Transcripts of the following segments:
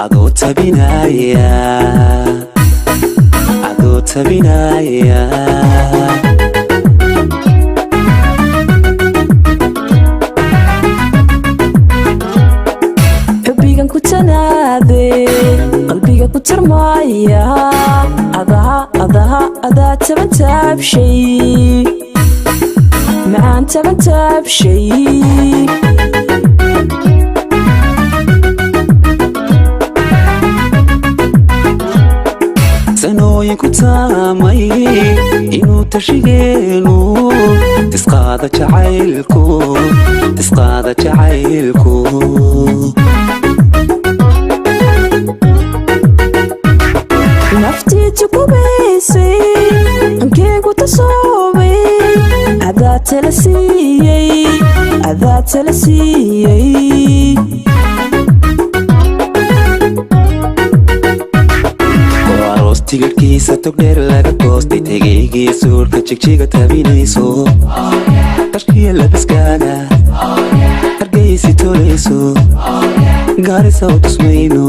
Adoo tabinaya, adoo tabinaya. Xubbigan ku tanaade, qalbiga ku tarmaaya, adaa, adaa, adaa taban taabshay, macaan taban taabshay. Sanooyin ku taamay inuu tashigeenu tisqaada jacaylku, tisqaada jacaylku. Naftiitu kubaysay, ankeygu tasoobay, adaa tala siiyey, adaa tala siiyey. Oo aroos tigidhkiisa togdheer laga goostay, tegaygiyo suurka jigjiga tabinayso, dharkiyo labiskaaga Hargaysi tolayso, Gaarisa u tusmayno,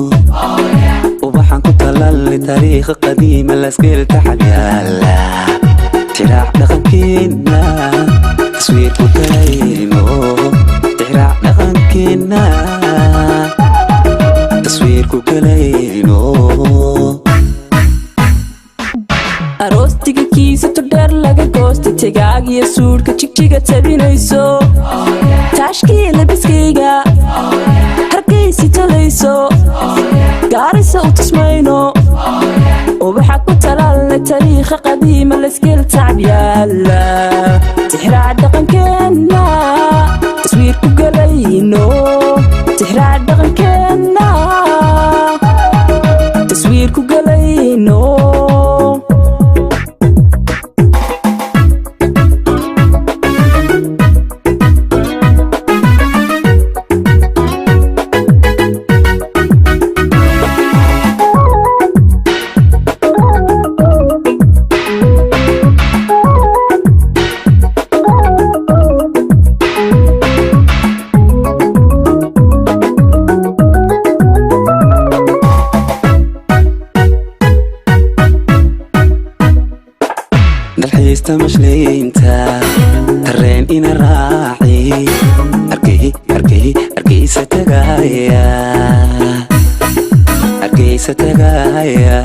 ubaxan ku talaalnay taariikha qadiima, laskeel taxab yaala, tixraac dhaqankeenna taswiir ku galayno, tixraac dhaqankeenna taswiir ku galayno. Aroos tigidhkiisa togdheer laga goostay, tegaagiyo suudhka jigjiga tabinayso, taashkii labiskayga Hargaysi tolayso, Gaarisa u tusmayno, ubaxa ku talaalnay tariikha qadiima, laskeel tacab yaala, tixraac dhaqankeenna taswiir ku galayno, tixraac dhaqankeenna taswiir ku galayno. Dalxiista mashleynta tareen ina raaci, arkay, arkay, Hargeysa tagaaya, Hargeysa tagaaya.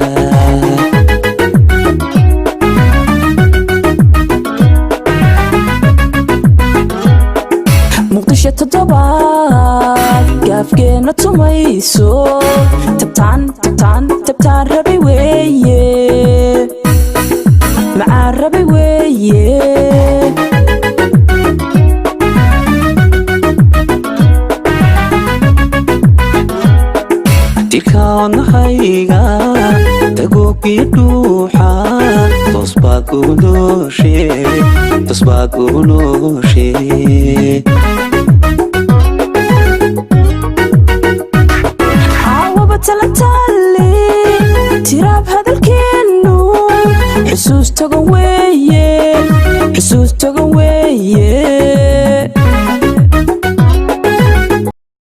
Muqdisho toddobaad gaafkeenna tumayso, tabtaan, tabtaan, tabtaan rabay weeye, macaan rabay weeye. Jidhka wadnahayga tagoogiyo dhuuxa, toos baad ugu nooshe, toos baad ugu nooshe. Caawaba talantaale tiraab hadalkeennu, xusuus togan weeye, xusuus togan weeye.